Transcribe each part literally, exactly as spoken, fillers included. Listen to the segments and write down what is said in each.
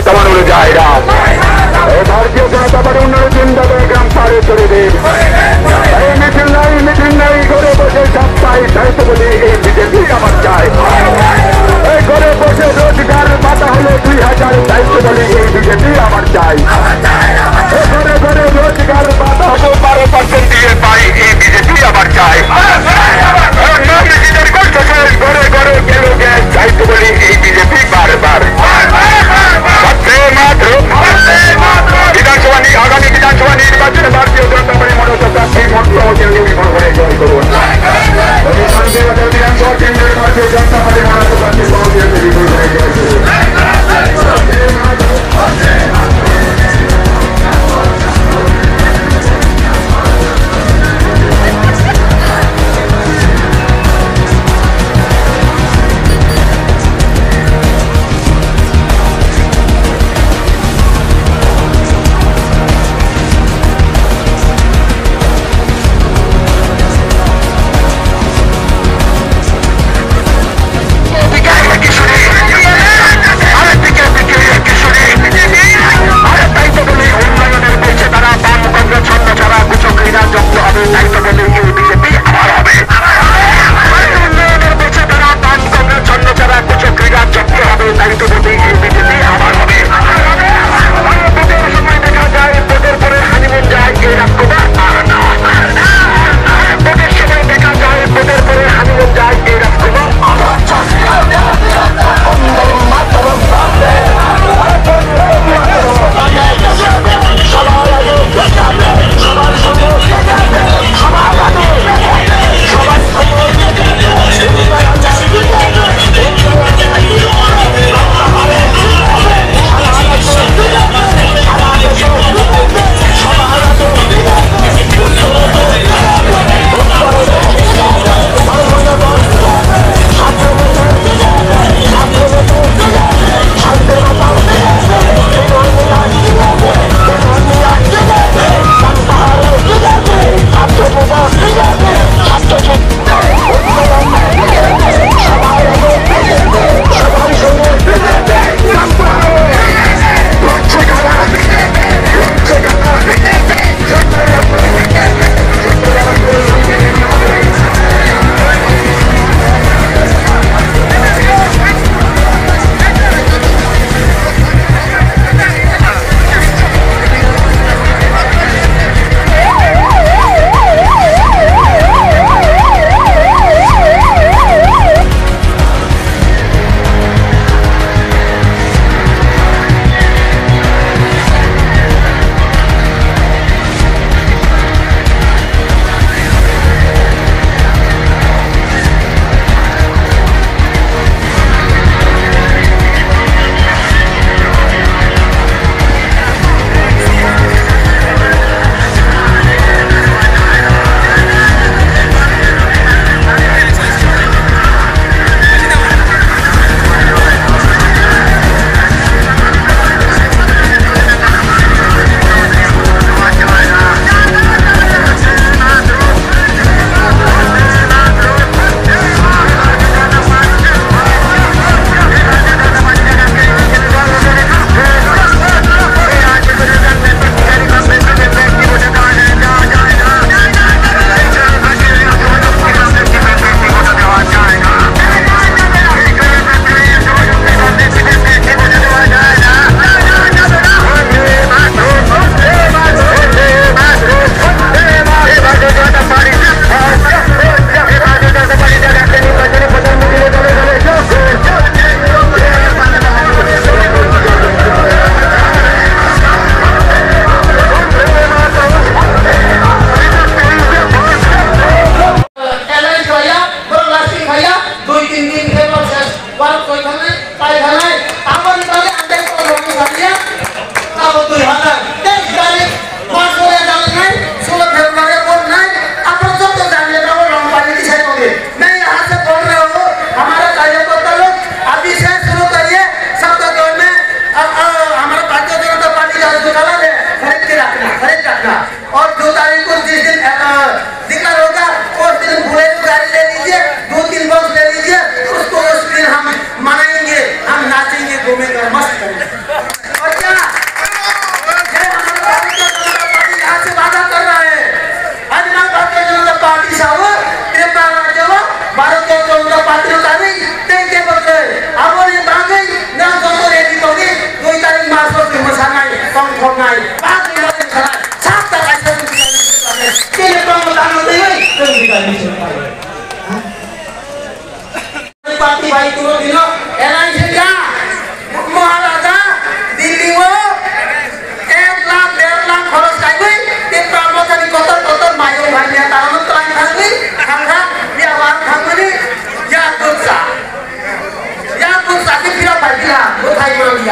Taman ulo jai da. Ei Bharatiya Janata Party unnayonor jindabad, gram pare chori de. Ei michil nai, michil nai, ghore boshe sab tai, tai to boli ei B J P abar chai. Ei ghore boshe rojgar bata hole dui hajar, tai to boli ei B J P abar chai. Ei ghore ghore rojgar bata hole baro percent diye pai, ei B J P abar chai. Ei no michil nai, ghore ghore gelo gas, tai to boli ei B J P bar bar. Bande Mataram! Bidhan Sabha ni, agami Bidhan Sabha nirbachone Bharatiya Janata Party Motha Chakma Party Motha Chakma Party ni bhoro kore joy korun. Bidhan Sabha kendro Bharatiya Janata Party Motha Chakma Party Motha Chakma Party ni bhoro kore joy korun.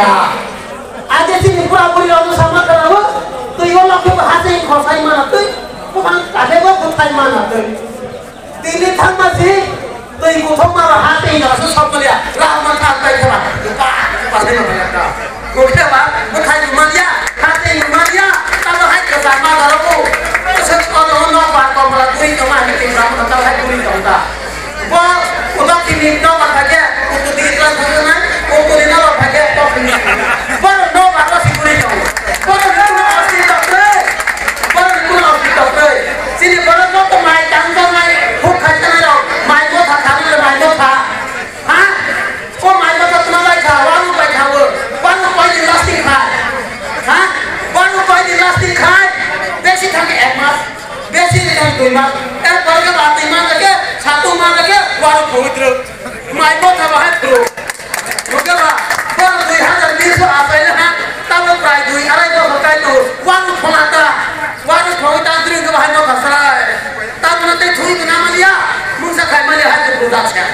Aje chini bura buri rok sama kana bo, twi o lok khe bo ha chai khosai mana twi, bumang kake bo buthai mana twi. Tini thangma si, twi kuthok ma ha tei jora so sok maliya, ra ma kha tai kha ba, pa pa sai ma ka. Ko khe ba, bo khai ma liya, ha tei ma liya, ta bo hai ka ma daro ko. Ko se ko no no ba ko ma la twi ka ma ni tei ba ma ta hai twi ka ta. Bo, udak kini no ba thake, utu di klan thake na, utu di no ba thake, to kini. Bo no ba ko si kuri to. Bo no no no si to kre. Bo no no no si to kre. Sini bo no to mai tang to mai, huk khai ta mai ro, mai mo tha kha mai mo tha. Ha? Ko mai mo tha tuma bai kha, wa no bai kha wo. Wa no bai di lasting khai. Ha? Wa no bai di lasting khai. Besi thake ek mas. Besi ni thang dui mas, er pore ke ba tui mas lage, satu mas lage, waru pawitro. Mai bo thaba hai phuru. Oke ba, bo dui hazar bish o asai na ha, tamo prai dui, arai bo hotai to, waru phona ta, waru phoi ta dri ke ba hai bo khasrai. Tamo na te thui na maliya, mungsa khai maliya hai ke budak ya.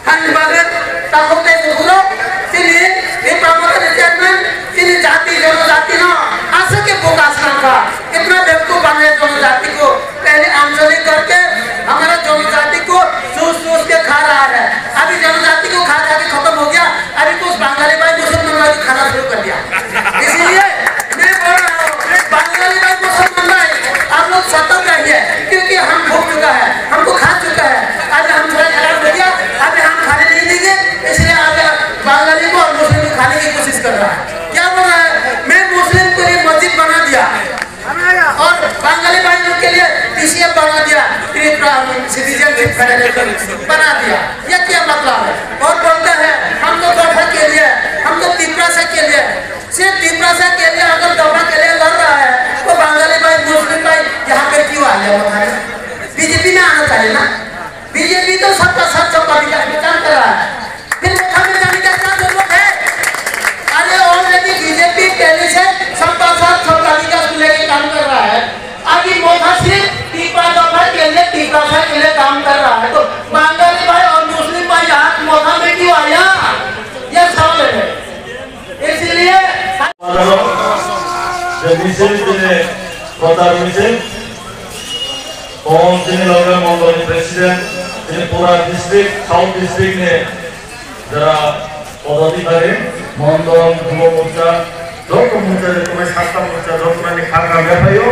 Hani bagwi takhuk tei bukhuk rok chini Tipra Motha ni chairman chini jati jonojati no aswk khe buka swnam kha. Itna bekkuf banai jonojati ko pehle anchalik karke hamara jonojati ko chus chus ke kha raha hai. Abhi jonojati ko kha kha ke khatam ho gaya. Abhi kuch Bangali bhai Musalman bhai bhi khana shuru kar diya. Isliye main bol raha hu, Bangali bhai Musalman bhai, aap log satark rahiye, kyunki hum bhug chuka hai, humko kha chuka hai. Abhi hum thoda alag ho gaya, abhi hum khane nahi denge, isliye aap Bangali ko aur Muslim ko khane ki koshish kar raha hai. Kya bol raha hai? Main Muslim ke liye masjid bana diya aur Bangali bhai log ke liye T C F bana diya, Tripura Citizenship Federation bana diya. Ye kya matlab hai? Aur bolta hai, hum to Dofa ke liye, hum to Tiprasa ke liye. Sirf Tiprasa ke liye agar Dofa ke liye lad raha hai, to Bangali bhai, Muslim bhai yahan pe kyun aa gaya, bata hai? B J P mein aana chahiye na. B J P to sabka saath sabka vikas mein kaam kar raha hai. Phir Motha mein jaane ka kya zaroorot hai? Are already B J P pehle se sabka saath sabka vikas ko leke kaam kar raha hai. Abhi Motha sirf Tipra Dofa ke liye, Tiprasa ke liye kaam kar raha hai. To Bangali bhai aur Muslim bhai yahan Motha mein kyun aaya? Ye sawal hai. Isliye je misil tini prochar misil, tong tini loge mondol ni president, tini pura district, South district ni jara podadhikari, mondol, jubo morcha, joto morcha je tongwi, sasta morcha joto nani kha kha bephaio.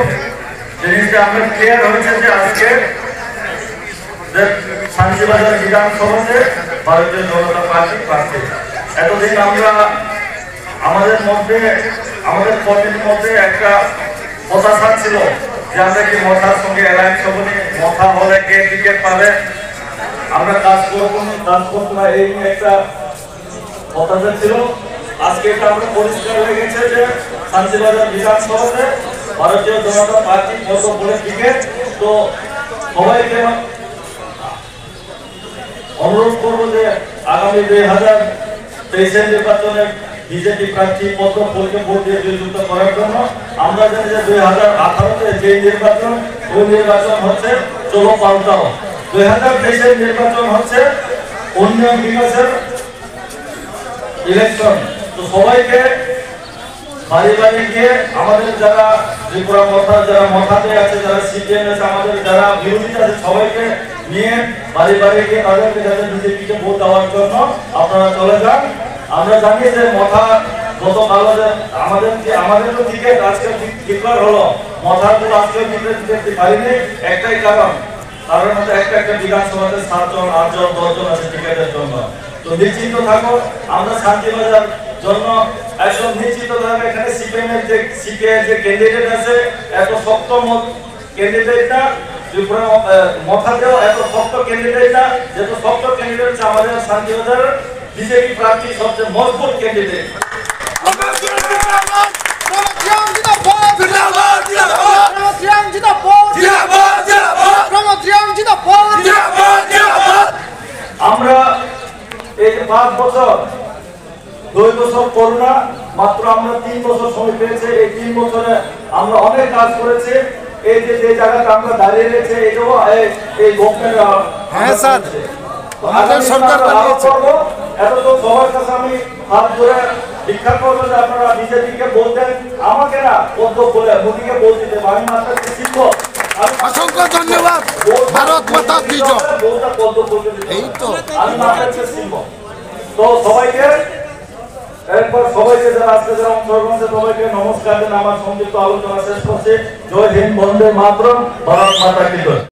Jinis je amra clear hoyse je ajke যে শান্তিবাজার বিধানসভাতে ভারতীয় জনতা পার্টি প্রার্থী। এতদিন আমরা আমাদের মধ্যে, আমাদের কর্মীদের মধ্যে একটা হতাশা ছিল যে আমরা কি মথার সঙ্গে অ্যালায়েন্স হবো নি, মথা হলে কে টিকিট পাবে। আমরা কাজ করবো নি, কাজ করবো না, এই নিয়ে একটা হতাশা ছিল। আজকে এটা আমরা পরিষ্কার হয়ে গেছে যে শান্তিবাজার বিধানসভাতে ভারতীয় জনতা পার্টি পদ্ম ফুলের টিকিট। তো সবাইকে অনুরোধ করবো যে আগামী দুই হাজার তেইশের নির্বাচনে বিজেপি প্রার্থী পদ্ম ফুলকে ভোট দিয়ে জয়যুক্ত করার জন্য। আমরা জানি যে দুই হাজার আঠারোতে যে নির্বাচন, ওই নির্বাচন হচ্ছে চলো পাল্টাও। দুই হাজার তেইশের নির্বাচন হচ্ছে উন্নয়ন বিকাশের ইলেকশন। তো সবাইকে বাড়ি বাড়ি গিয়ে আমাদের যারা ত্রিপুরা মথা, যারা মথাতে আছে, যারা সিপিএম আছে, আমাদের যারা বিরোধীতে আছে, সবাইকে নিয়ে বাড়ি বাড়ি গিয়ে তাদেরকে যাতে বিজেপিকে ভোট দেওয়ার জন্য আপনারা চলে যান। আমরা জানি যে মথা গতকাল যে আমাদের যে, আমাদের তো টিকিট আজকে ডি-, ডিক্লেয়ার হলো, মথার তো আজকে টিকিট দিতে পারিনি, একটাই কারণ, কারণ হচ্ছে একটা একটা বিধানসভাতে সাতজন, আটজন, দশজন আছে টিকিটের জন্য। তো নিশ্চিন্ত থাকো, আমরা শান্তিবাজার জন্য একদম নিশ্চিন্ত থাকো। এখানে সিপিএম এর যে, সিপিআই এর যে ক্যান্ডিডেট আছে, এত শক্ত মত-, ক্যান্ডিডেট না, ত্রিপুরা, আহ, মথাতেও এত শক্ত ক্যান্ডিডেট না, যত শক্ত ক্যান্ডিডেট হচ্ছে আমাদের শান্তিবাজার বিজেপি প্রার্থী সবচেয়ে মজবুত candidate. Promo Triang Jindabad! Promo Triang Jindabad! Promo Triang Jindabad! Promo Triang Jindabad! আমরা এই যে পাঁচ বছর, দুই বছর করোনা, মাত্র আমরা তিন বছর সময় পেয়েছি। এই তিন বছরে আমরা অনেক কাজ করেছি। এই যে, যে জায়গাটা আমরা দাঁড়িয়ে রয়েছে, এটাও এই, এই গভর্নমেন্ট, আহ, হ্যাঁ, স্যার। তো আমাদের আগামী দিনে সরকার আমরা আরো বানিয়েছে। করবো। এত তো সবার কাছে আমি হাত ধরে ভিক্ষা করবে যে আপনারা বিজেপিকে ভোট দেন, আমাকে না, কর্তব্য বলে মোদিকে ভোট দিতে হবে। আমি মাথায় শিখবো। আমি অসংখ্য ধন্যবাদ। ভারত মাতা কি জয়। ভোটটা কর্তব্য বলে দিতে হবে। এই তো। আমি মাথায় শিখবো। তো সবাইকে, একবার সবাইকে যারা আজকে যারা অংশগ্রহণ করছে, সবাইকে নমস্কার জানিয়ে আমার সংক্ষিপ্ত আলোচনা শেষ করছি। জয় হিন্দ, বন্দে মাতরম, ভারত মাতা কি জয়।